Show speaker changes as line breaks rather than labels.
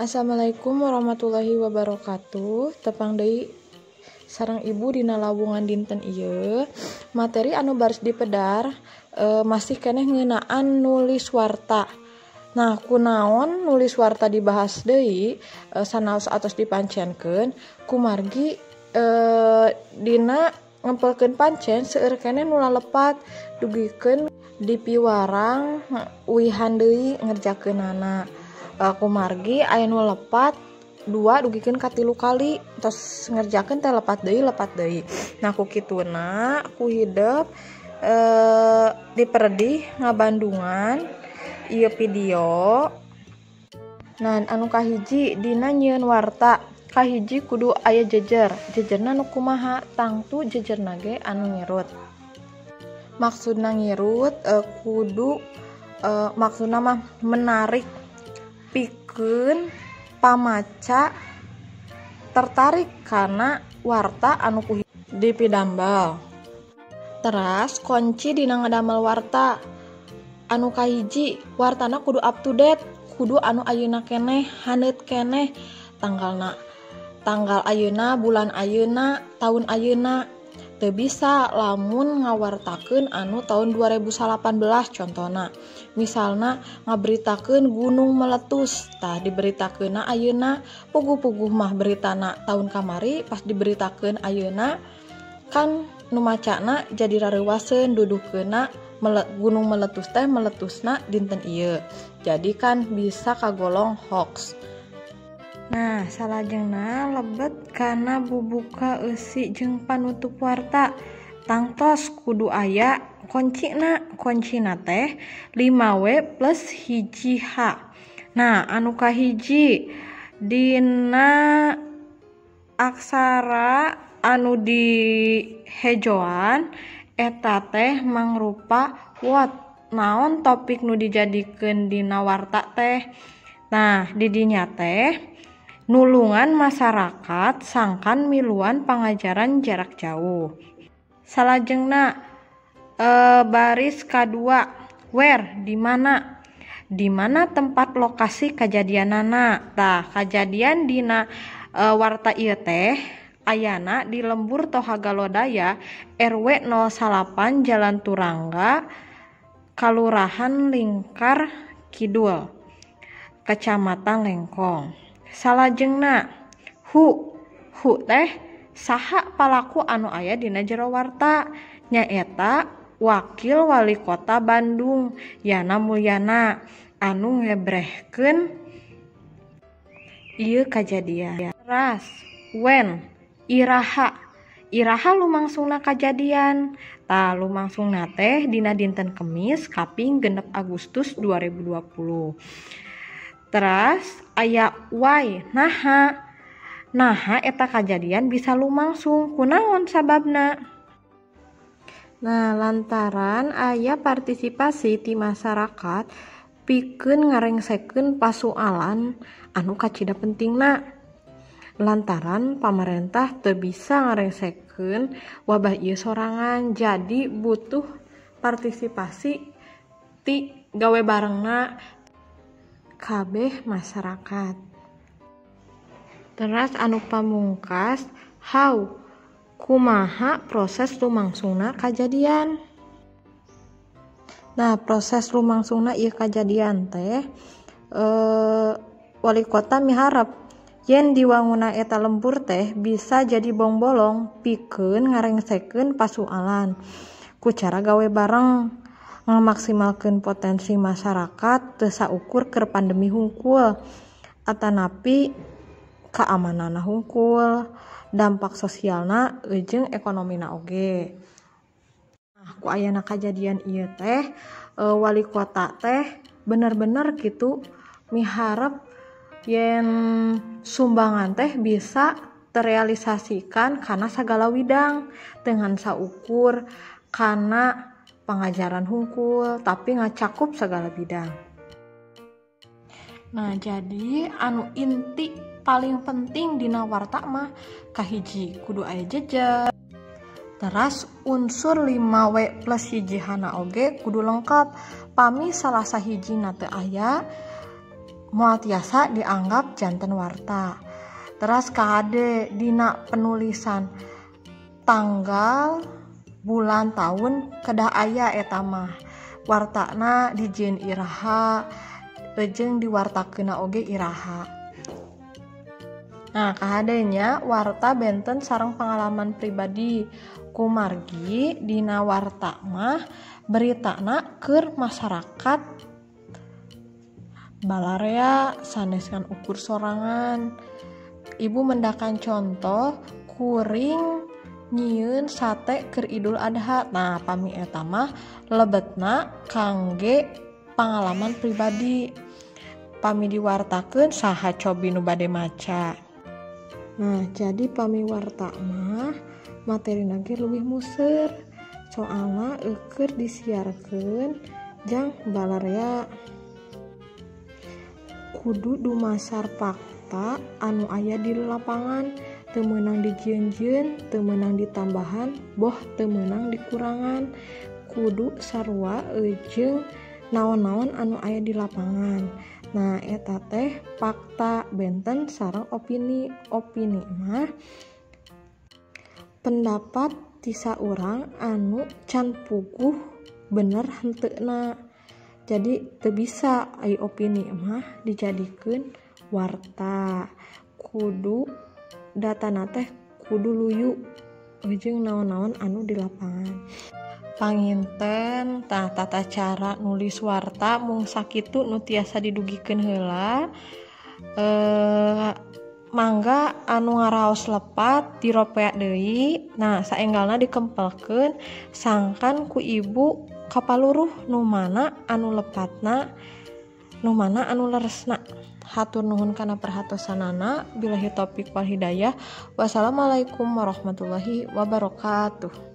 Assalamualaikum warahmatullahi wabarakatuh. Tepang deui sareng Ibu dina lawungan dinten ieu. Materi anu baris dipedar masih keneh ngeunaan nulis warta. Nah, kunaon nulis warta dibahas deui sanaos atos dipancenkeun kumargi dina ngempelkeun pancen seueur keneh nu lalepat dugikeun dipiwarang uihan deui ngerjakeunana. Kumargi aya nu lepat 2 dugikeun ka 3 kali tos ngerjakeun teh lepat deui. Nah, ku kituna ku hidep diperedih ngabandungan ieu video. Nah, anu kahiji dina nyieun warta kahiji kudu aya jejer. Jejerna nu kumaha? Tangtu jejerna ge anu ngirut. Maksudna ngirut kudu maksudna mah menarik pikeun pamaca tertarik karena warta anu ku dipidambal. Teras kunci dina ngadamel warta anu kahiji wartana kudu up to date, kudu anu ayeuna keneh, haneut keneh, tanggalna tanggal ayeuna, bulan ayeuna, tahun ayeuna. Teu bisa lamun ngawartakeun anu tahun 2018 contona. Misalna ngaberitakeun gunung meletus, tah diberitakeunna ayeuna, puguh-puguh mah beritana tahun kamari pas diberitakeun ayeuna kan nu macana jadi rareuwaseun duduhkeunna gunung meletus teh meletusna dinten ieu. Jadi kan bisa kagolong hoax. Nah, salajengna lebet kana bubuka eusi jeung panutup warta. Tangtos kudu aya kuncina, kuncina teh 5W plus 1H. Nah, anu kahiji dina aksara anu dihejoan eta teh mangrupa what, naon topik nu dijadikeun dina warta teh. Nah, di dinya teh nulungan masyarakat sangkan miluan pangajaran jarak jauh. Salajengna baris kadua, where, di mana? Di mana tempat lokasi kajadianana. Tah, kajadian dina warta ieu teh ayana di Lembur Tohaga Lodaya RW 08 Jalan Turangga, Kalurahan Lingkar Kidul, Kecamatan Lengkong. Salajengna hu teh saha palaku anu aya dina jero warta, nyaeta Wakil Wali Kota Bandung Yana Mulyana anu ngebrehkeun ieu kajadian. Teras when, iraha lumangsungna kajadian. Tah, lumangsungna teh dina dinten Kemis kaping 6 Agustus 2020. Teras aya why, naha eta kajadian bisa lumangsung kunaon sababna. Nah, lantaran aya partisipasi ti masyarakat pikeun ngarengsekeun pasualan anu kacida pentingna. Lantaran pamarentah teu bisa ngarengsekeun wabah ieu sorangan, jadi butuh partisipasi ti gawe barengna kabeh masyarakat. Teras anu pamungkas, how, kumaha proses lumangsungna kajadian. Nah, proses lumangsungna ieu kajadian teh wali kota miharep yen diwanguna eta lembur teh bisa jadi bongbolong pikeun ngarengsekeun pasualan ku cara gawe bareng ngamaksimalkeun potensi masyarakat teu saukur keur pandemi hungkul atanapi keamananna hungkul, dampak sosialna jeung ekonomina oge. Nah, ku ayana kajadian ieu teh wali kota teh bener-bener kitu miharep yen sumbangan teh bisa terrealisasikan karena sagala widang dengan saukur karena pengajaran hungkul tapi ngacakup segala bidang. Nah, jadi anu inti paling penting dina warta mah kahiji kudu aya jejer. Teras unsur 5W plus 1H na oge kudu lengkap. Pami salah sahijina teu aya moal tiasa dianggap janten warta. Teras kahade dina penulisan tanggal, bulan, tahun kedah aya eta mah. Wartana dijieun iraha jeung diwartakeunna oge iraha. Nah, kahadenya warta benten sareng pengalaman pribadi. Kumargi dina warta mah beritana keur masyarakat balarea sanes ngan ukur sorangan. Ibu mendakan contoh kuring nyieun sate keur Idul Adha. Nah, pami eta mah lebetna kangge pengalaman pribadi. Pami diwartakeun saha cobi nu bade maca. Nah, jadi pami warta mah materina ge leuwih museur. Soalna eueuh disiarkeun jang balarea. Kudu dumasar fakta anu aya di lapangan, teu meunang dijieun-jieun, teu meunang ditambahan, boh teu meunang dikurangan. Kudu sarua jeung naon-naon anu aya di lapangan. Nah, eta teh fakta benten sareng opini. Opini mah pendapat ti saurang anu can puguh bener henteuna. Jadi teu bisa ai opini mah dijadikeun warta. Kudu datana teh kudu luyu jeung naon-naon anu di lapangan. Panginten tah tata cara nulis warta mung sakitu nu tiasa didugikeun heula. Mangga anu ngaraos lepat diropeak deui. Nah, saenggalna dikempelkeun sangkan ku ibu kapaluruh nu mana anu lepatna, nu mana anu leresna. Hatur nuhun kana perhatosanana. Billahi taufik wal hidayah. Wassalamualaikum warahmatullahi wabarakatuh.